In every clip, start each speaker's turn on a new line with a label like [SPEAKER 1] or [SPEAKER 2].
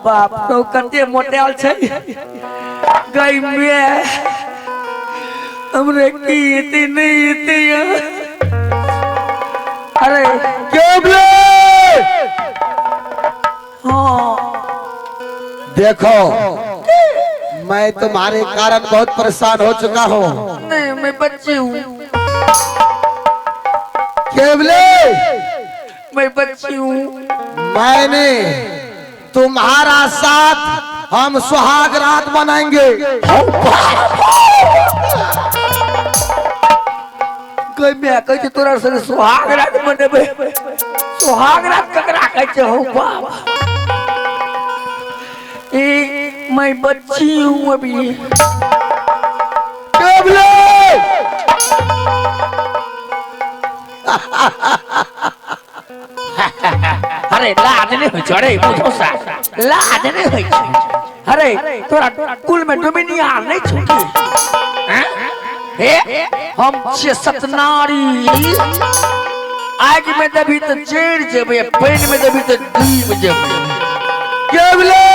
[SPEAKER 1] बाप तो कते मोटायल छै गई में हमरे की एते नहीं एते। अरे
[SPEAKER 2] केवले,
[SPEAKER 1] हाँ
[SPEAKER 2] देखो मैं तुम्हारे कारण बहुत परेशान हो चुका हूँ।
[SPEAKER 1] नहीं मैं बच्ची हूँ।
[SPEAKER 2] केवले,
[SPEAKER 1] मैं बच्ची हूँ।
[SPEAKER 2] मैंने तुम्हारा साथ हम सुहाग रात मनाएंगे।
[SPEAKER 1] गई मैं कहै छै तोरा संगे सुहाग रात मनेबै। सुहाग रात ककरा कहै छै हौ बाप? ए मैं बच्ची हूँ अभी।
[SPEAKER 2] केवले,
[SPEAKER 1] अरे लाज नहीं होइ छै। अरे बुझौसा लाज नहीं होइ छै। अरे तोरा कुल में डोमिनिया नहीं छौ की? हैं? हे हम छियै सतनारी। आगि में देबही तऽ जरि जेबै, पानि में देबही तऽ डूबि जेबै।
[SPEAKER 2] केवले,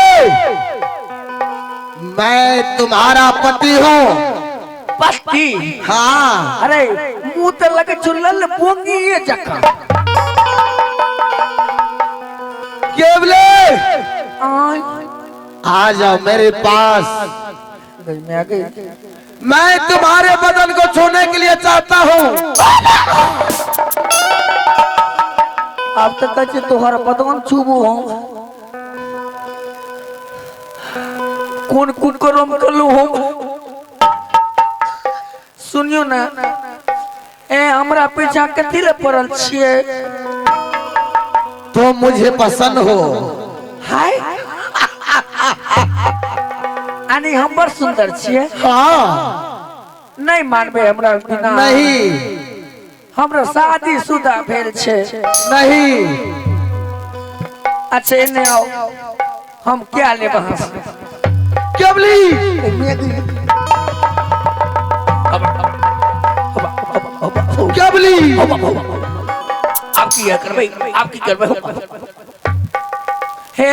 [SPEAKER 2] मैं तुम्हारा पति हूँ।
[SPEAKER 1] पति?
[SPEAKER 2] हाँ।
[SPEAKER 1] अरे मुँह तऽ लगै छौ लल बोंगिए जकाँ।
[SPEAKER 2] केवले,
[SPEAKER 1] आय
[SPEAKER 2] आ जाओ मेरे पास।
[SPEAKER 1] गई मैं आ गई।
[SPEAKER 2] मैं तुम्हारे बदन को छूने के लिए चाहता हूँ।
[SPEAKER 1] अब तो कहै छै तोहर बदन छूबू हम। कोन कोन करम कलू हम? सुनियो ना, ए हमरा पीछा कथी ले पड़ल छियै?
[SPEAKER 2] तुम मुझे पसंद हो।
[SPEAKER 1] हाय आनी हम बड़ सुंदर छियै।
[SPEAKER 2] हाँ।
[SPEAKER 1] नहीं मानबै हमरा बिना?
[SPEAKER 2] नहीं।
[SPEAKER 1] हमरा शादी शुदा भेल छै।
[SPEAKER 2] नहीं।
[SPEAKER 1] अच्छा एने आओ, हम क्या लेब अहाँ से?
[SPEAKER 2] केवली, केवली,
[SPEAKER 1] आप की करबै? आप की करबै? हे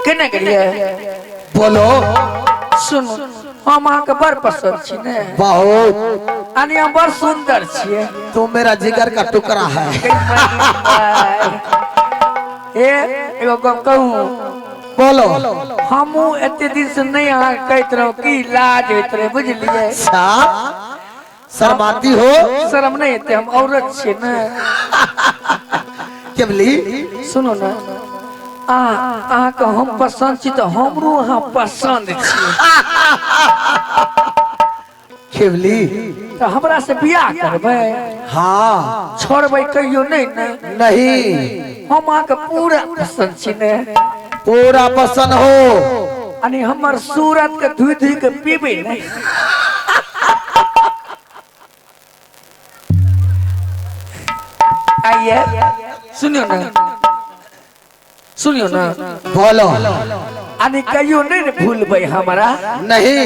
[SPEAKER 1] केना करिए?
[SPEAKER 2] बोलो।
[SPEAKER 1] सुनू, हम अहाँके बड़ पसंद छी ने?
[SPEAKER 2] बहुत।
[SPEAKER 1] आनी हम बड़ सुंदर छियै।
[SPEAKER 2] तुम मेरा जिगर का टुकड़ा है।
[SPEAKER 1] हे एगो गप कहूँ?
[SPEAKER 2] बोलो।
[SPEAKER 1] हमहूँ एते दिन से नहीं अहाँ कहैत रहू की लाज होइत रहे, बुझलियै?
[SPEAKER 2] अच्छा, शर्माती हो?
[SPEAKER 1] शर्म नहीं हेतै, हम औरत छियै ने।
[SPEAKER 2] केवली,
[SPEAKER 1] सुनू ने, अहाँके हम पसंद छी तऽ हमरो अहाँ पसंद छी।
[SPEAKER 2] केवली,
[SPEAKER 1] तऽ हमरा से बियाह करबै?
[SPEAKER 2] हाँ।
[SPEAKER 1] छोड़बै कहियो नहीं ने?
[SPEAKER 2] नहीं।
[SPEAKER 1] हम अहाँके पूरा पसंद छी ने?
[SPEAKER 2] पूरा पसंद हो।
[SPEAKER 1] यानी हमर सूरत के धुई धुई के पीबै ने? आइए सुनियो ना, सुनियो ना।
[SPEAKER 2] बोलो।
[SPEAKER 1] यानी कहियो नहीं ने भूलबै हमरा?
[SPEAKER 2] नहीं।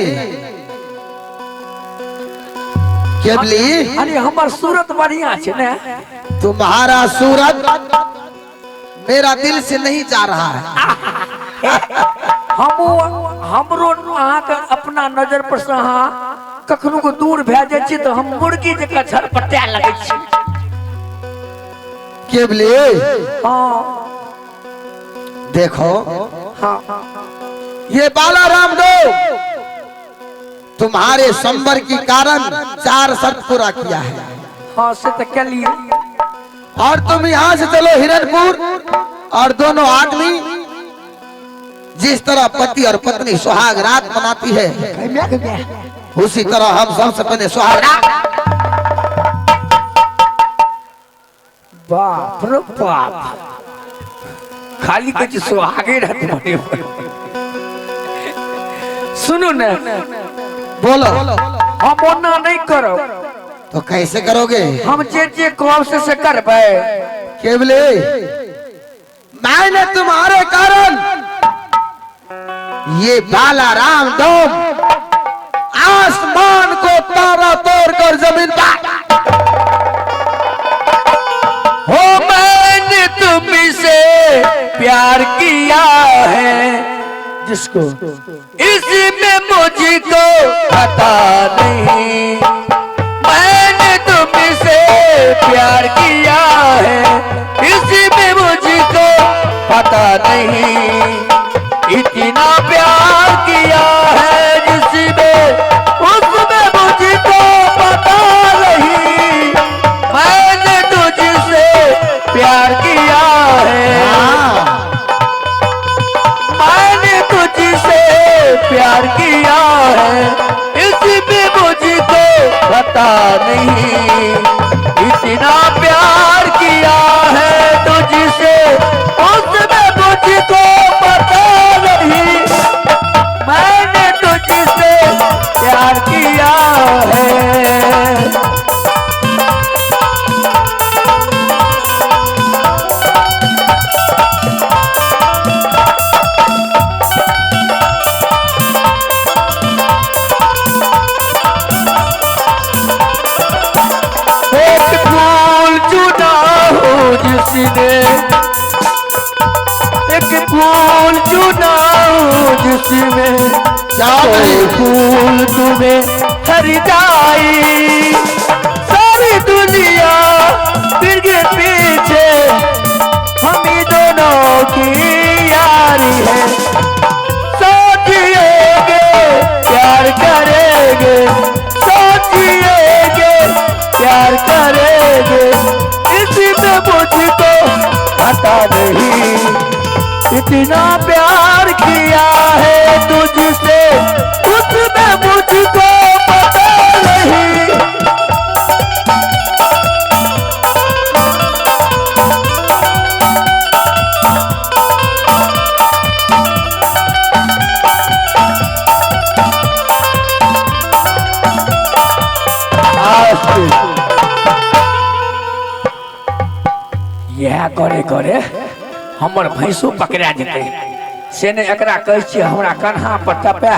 [SPEAKER 2] केवली,
[SPEAKER 1] यानी हमर सूरत बढ़िया छै ने?
[SPEAKER 2] तुम्हारा सूरत मेरा दिल से नहीं जा रहा है।
[SPEAKER 1] हमू हमरो अहाँके अपना नजर पर से अहाँ कखनो को दूर भए जाइ छी तऽ हम मुर्गी जकाँ झरपटाए लगै छी।
[SPEAKER 2] केवली,
[SPEAKER 1] हाँ।
[SPEAKER 2] देखो,
[SPEAKER 1] हाँ।
[SPEAKER 2] ये बालाराम दो तुम्हारे संबर के कारण 4 शर्त पूरा किया है।
[SPEAKER 1] हाँ से तो केलिए।
[SPEAKER 2] और तुम यहाँ से चलो हिरणपुर, और दोनों आदमी जिस तरह पति और पत्नी सुहाग रात मनाती है उसी तरह हम सबसे पहले सुहाग रात।
[SPEAKER 1] बाप रे बाप, खाली कुछ सुहागे रात मनेबै। सुनू ने।
[SPEAKER 2] बोलो।
[SPEAKER 1] हम ओना नहीं करब।
[SPEAKER 2] तो कैसे करोगे?
[SPEAKER 1] हम जे जे कहब से करबै।
[SPEAKER 2] केवले, मैंने तुम्हारे कारण ये बालाराम डोम आसमान को तारा तोड़कर जमीन पर
[SPEAKER 1] हो मैंने तुमसे प्यार किया है जिसको, इसमें मुझको पता नहीं। मैंने तुमसे प्यार किया है, इसमें मुझको पता नहीं। इतना प्यार किया है जिसमें, उसमें मुझको पता नहीं। मैंने तुझसे प्यार किया है, मैंने तुझसे प्यार किया है, इसमें मुझको पता नहीं। इतना प्यार किया है तुझसे, उसमें मुझको पता नहीं। मैंने तुझसे प्यार किया है। एक फूल चुना हो जिसने, एक फूल चुना हो जिसमें, कोई फूल तुम्हें हर जाई। सारी दुनिया फिर के पीछे, हम ही दोनों की यारी है। सोचिएगे प्यार करेंगे, सोचिएगे प्यार करेंगे, इसमें मुझको पता नहीं। इतना प्यार किया है तुझसे, उसमें मुझको पता नहीं। यह करे करे हमर भैंसो पकड़ा जेतै, से नहि एकरा कहै छियै हमरा कन्हा पर टपा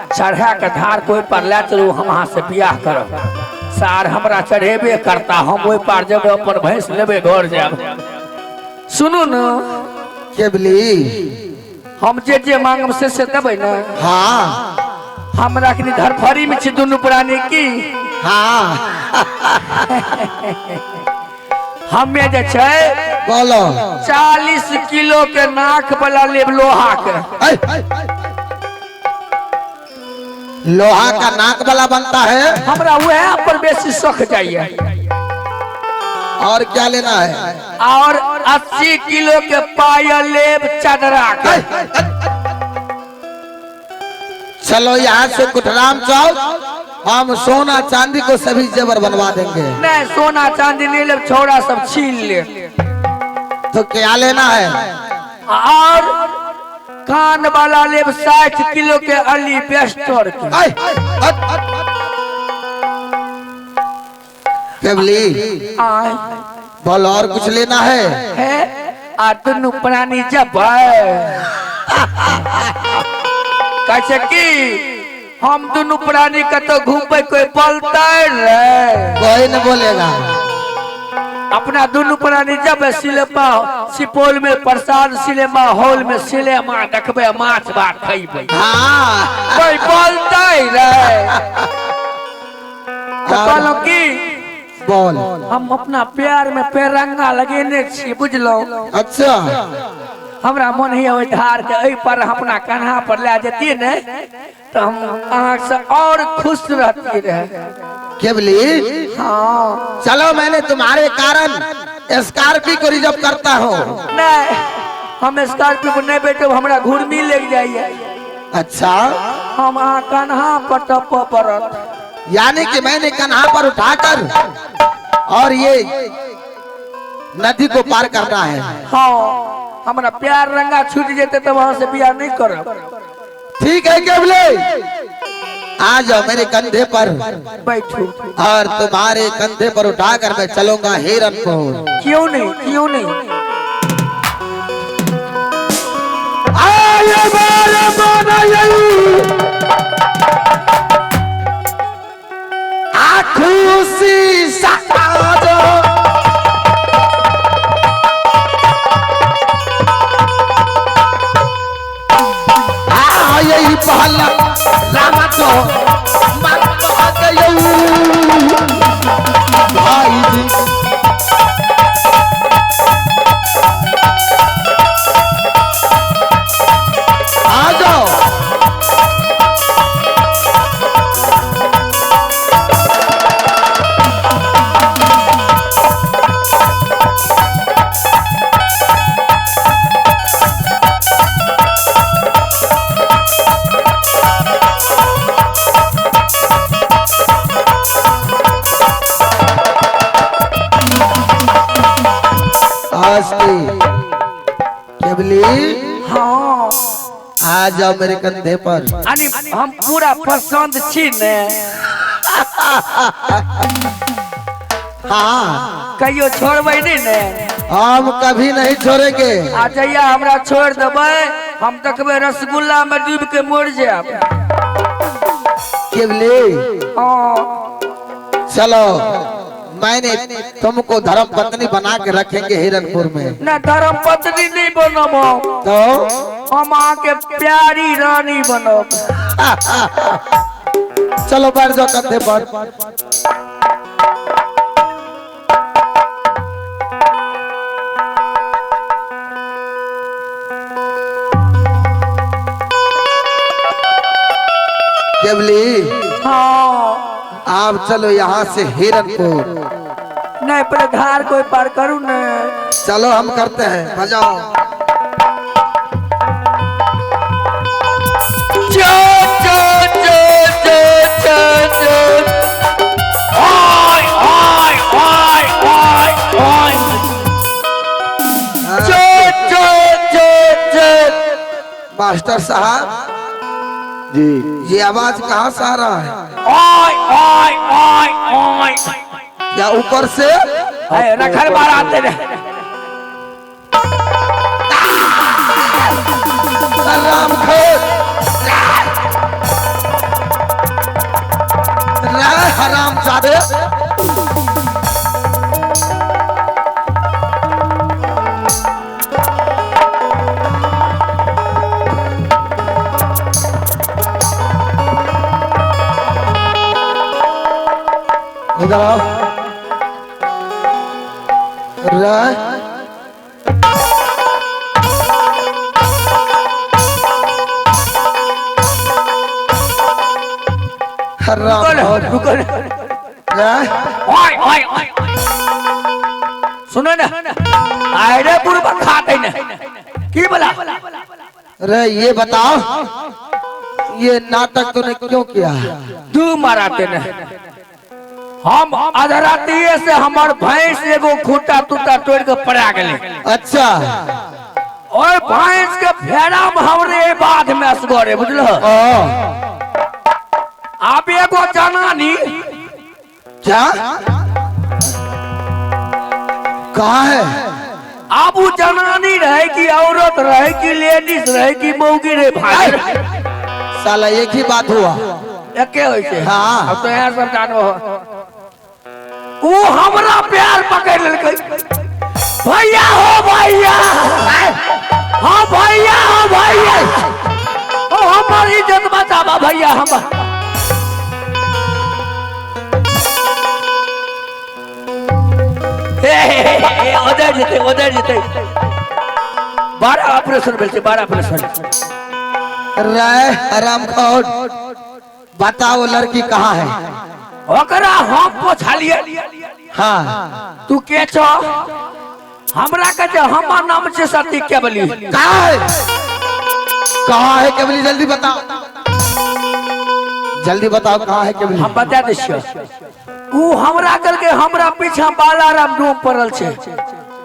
[SPEAKER 1] चढ़ा के धार के ओहि पर लए चलू, हम अहाँ से बियाह करब। सार हमरा चढ़ेबे करता, हम ओहि पार जेबै, अपन भैंस लेबै, घर जायब। सुनू न
[SPEAKER 2] केवली,
[SPEAKER 1] हम जे जे मांगब से देबै ने?
[SPEAKER 2] हाँ।
[SPEAKER 1] हमरा कनी धरफड़ी में छी दुनू प्राणी की।
[SPEAKER 2] हाँ।
[SPEAKER 1] हमे जे छै
[SPEAKER 2] बोलो
[SPEAKER 1] 40 किलो के नाक वाला लेब लोहा के।
[SPEAKER 2] लोहा का नाक वाला बनता है?
[SPEAKER 1] हमरा वह पर बेसी शौक जाइए।
[SPEAKER 2] और क्या लेना है?
[SPEAKER 1] और 80 किलो के पायल लेब चदरा के।
[SPEAKER 2] चलो यहाँ से कुठराम चौक, हम सोना चांदी को सभी जेवर बनवा देंगे।
[SPEAKER 1] नहीं सोना चांदी नहीं ले, छोड़ा सब छीन ले।
[SPEAKER 2] तो क्या लेना है?
[SPEAKER 1] और कान वाला ले 60 किलो के अली बेस्टर के।
[SPEAKER 2] केवली बोल, और कुछ लेना है?
[SPEAKER 1] है आ दुनू प्राणी जब कैसे की हम दोनों प्राणी कतौ घूमबे कोई बोलता रे?
[SPEAKER 2] कोई न बोलेगा।
[SPEAKER 1] अपना दोनों प्राणी जब सिनेमा सुपौल में प्रसाद सिनेमा हॉल में सिनेमा देखबे, माछ भात खैबे।
[SPEAKER 2] हाँ।
[SPEAKER 1] कोई बोलता रे? तो कहलहुं की
[SPEAKER 2] बोल,
[SPEAKER 1] हम अपना प्यार में पेरंगा लगेने छी, बुझलो?
[SPEAKER 2] अच्छा।
[SPEAKER 1] हमरा मन ही ओहि धार के एहि पर अपना कन्हा पर ले जतियै ने तो हम अहाँ से और खुश रहती रहे।
[SPEAKER 2] केवली
[SPEAKER 1] हाँ।
[SPEAKER 2] चलो मैंने तुम्हारे कारण स्कॉर्पियो को रिजर्व करता हूँ।
[SPEAKER 1] नहीं हम स्कॉर्पियो पर नहीं बैठे, हमरा घुर्मी लग जाइए।
[SPEAKER 2] अच्छा।
[SPEAKER 1] हम अहाँ कन्हा पर टप पड़त,
[SPEAKER 2] यानी कि मैंने कन्हा पर उठाकर और ये नदी को पार करना है।
[SPEAKER 1] हाँ, हमरा प्यार रंगा छूट जेते तो वहां से बियाह नहीं करब।
[SPEAKER 2] ठीक है केवले, आ जाओ मेरे कंधे पर
[SPEAKER 1] बैठो
[SPEAKER 2] और तुम्हारे कंधे पर उठाकर मैं चलूंगा हिरनपुर।
[SPEAKER 1] क्यों नहीं, क्यों नहीं?
[SPEAKER 2] आए बार खुशी साजो ये पहला रामा तो मन गयो भाई जी। आ जाओ केवली।
[SPEAKER 1] हाँ
[SPEAKER 2] आ जाओ मेरे कंधे पर।
[SPEAKER 1] अरे हम पूरा पसंद छी ने।
[SPEAKER 2] हाँ
[SPEAKER 1] कहियो छोड़बै नहीं ने।
[SPEAKER 2] हम कभी नहीं छोड़ेंगे।
[SPEAKER 1] आ जइया हमरा छोड़ देबै हम देखबै रसगुल्ला में डूब के मर जाब।
[SPEAKER 2] केवली
[SPEAKER 1] हाँ
[SPEAKER 2] चलो मैंने तुमको धर्म पत्नी बना के रखेंगे हिरणपुर में।
[SPEAKER 1] ना धर्म पत्नी नहीं बनब
[SPEAKER 2] तो
[SPEAKER 1] हम आके प्यारी रानी बनब।
[SPEAKER 2] चलो बैठ जाओ कंधे पर। केवली
[SPEAKER 1] हाँ
[SPEAKER 2] आप चलो यहाँ से हिरणपुर।
[SPEAKER 1] नहीं पहले धार कोई पार करूँ न।
[SPEAKER 2] चलो हम करते हैं, बजाओ।
[SPEAKER 1] जो जो जो जो जो जो ओए ओए ओए ओए ओए जो जो जो जो।
[SPEAKER 2] मास्टर साहब
[SPEAKER 3] जी
[SPEAKER 2] ये आवाज कहाँ से आ रहा है?
[SPEAKER 1] ओए ओए ओए ओए।
[SPEAKER 2] क्या ऊपर से?
[SPEAKER 1] रखल बार आते रहे।
[SPEAKER 2] राम खेल हराम जादे। इधर आओ।
[SPEAKER 1] सुनो ना आरे बुढ़बा खाते न की बोला।
[SPEAKER 2] अरे ये बताओ ये नाटक तूने क्यों किया?
[SPEAKER 1] तू माराते न हम अधरातिये से हमार भैंस एगो खूंटा टूटा तोड़ के पड़ा गेले।
[SPEAKER 2] अच्छा
[SPEAKER 1] और भैंस के फेरा में हमरे बाध में असगरे बुझलो। आप एगो जनानी
[SPEAKER 2] क्या कहाँ है?
[SPEAKER 1] आप वो जनानी रहे कि औरत रहे कि लेडीज रहे कि मौगी रहे भाई
[SPEAKER 2] साला एक ही बात हुआ
[SPEAKER 1] एके होय छै।
[SPEAKER 2] हाँ
[SPEAKER 1] अब तो यार सब जानो वो हमरा प्यार पकड़ लेलकै। भैया हो भैया हाँ भैया हो भैया ओ हमारी इज्जत बचावा भैया हम। उधर जेतै उधर जेतै 12 ऑपरेशन भेल छै 12 ऑपरेशन।
[SPEAKER 2] राय हराम खोर बताओ लड़की कहाँ है?
[SPEAKER 1] ओकरा हम पूछलिए।
[SPEAKER 2] हाँ
[SPEAKER 1] तू के छो? हमरा के जे हमर नाम छै सती केवली।
[SPEAKER 2] कहाँ है? कहाँ है केवली? जल्दी बताओ जल्दी बताओ कहाँ है केवली?
[SPEAKER 1] हम बता दै छियो। ऊ हमरा करके हमरा पीछा बालाराम डोम पड़ल छै।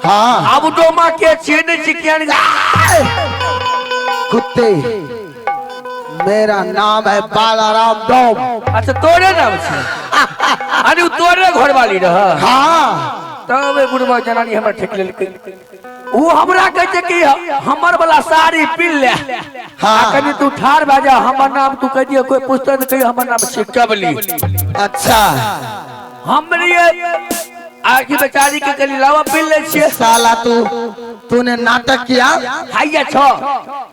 [SPEAKER 2] हाँ
[SPEAKER 1] अब डोमा के छियै नै छियै किया
[SPEAKER 2] कुत्ते मेरा नाम है बालाराम डोम।
[SPEAKER 1] अच्छा तोरे नाम छै? अरे उ तोरे घरवाली रह।
[SPEAKER 2] हाँ
[SPEAKER 1] तब बुढ़बा जनानी हमरा ठेक लेलकै। ऊ हमरा कहै छै कि हमर वाला साड़ी पीन ले।
[SPEAKER 2] हाँ
[SPEAKER 1] कनी तू ठार भए जा हमर नाम तू कह दियो कोई पूछतै त कहियो हमर नाम छै केवली।
[SPEAKER 2] अच्छा
[SPEAKER 1] हमरे आखि बेचारी के कनी लावा पी ले छियै।
[SPEAKER 2] साला तू तूने नाटक किया।
[SPEAKER 1] हाइया छो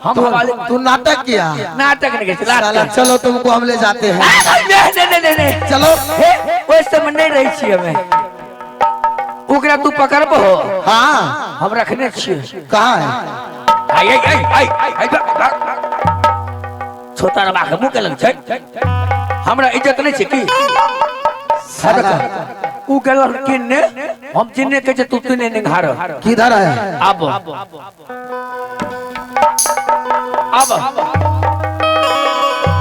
[SPEAKER 1] हम
[SPEAKER 2] तू,
[SPEAKER 1] हवाले
[SPEAKER 2] तू नाटक किया।
[SPEAKER 1] नाटक नहीं छै
[SPEAKER 2] साला
[SPEAKER 1] नाटक।
[SPEAKER 2] चलो तुमको हम ले जाते हैं।
[SPEAKER 1] नहीं नहीं नहीं नहीं
[SPEAKER 2] चलो।
[SPEAKER 1] हे ओइ समय नहीं रहै छियै हमे। ओकरा तू पकड़बो?
[SPEAKER 2] हाँ
[SPEAKER 1] हम रखने छियै।
[SPEAKER 2] कहाँ है?
[SPEAKER 1] आई आई आई आई आई छोटा रबा के मुंह के लग छै। हमरा इज्जत नहीं छै की?
[SPEAKER 2] साला
[SPEAKER 1] उ गेल किन्ने हम चिन्ने के छै तू तूने निघार।
[SPEAKER 2] किधर है?
[SPEAKER 1] अब अब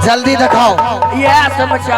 [SPEAKER 2] जल्दी दिखाओ।
[SPEAKER 1] यह समस्या।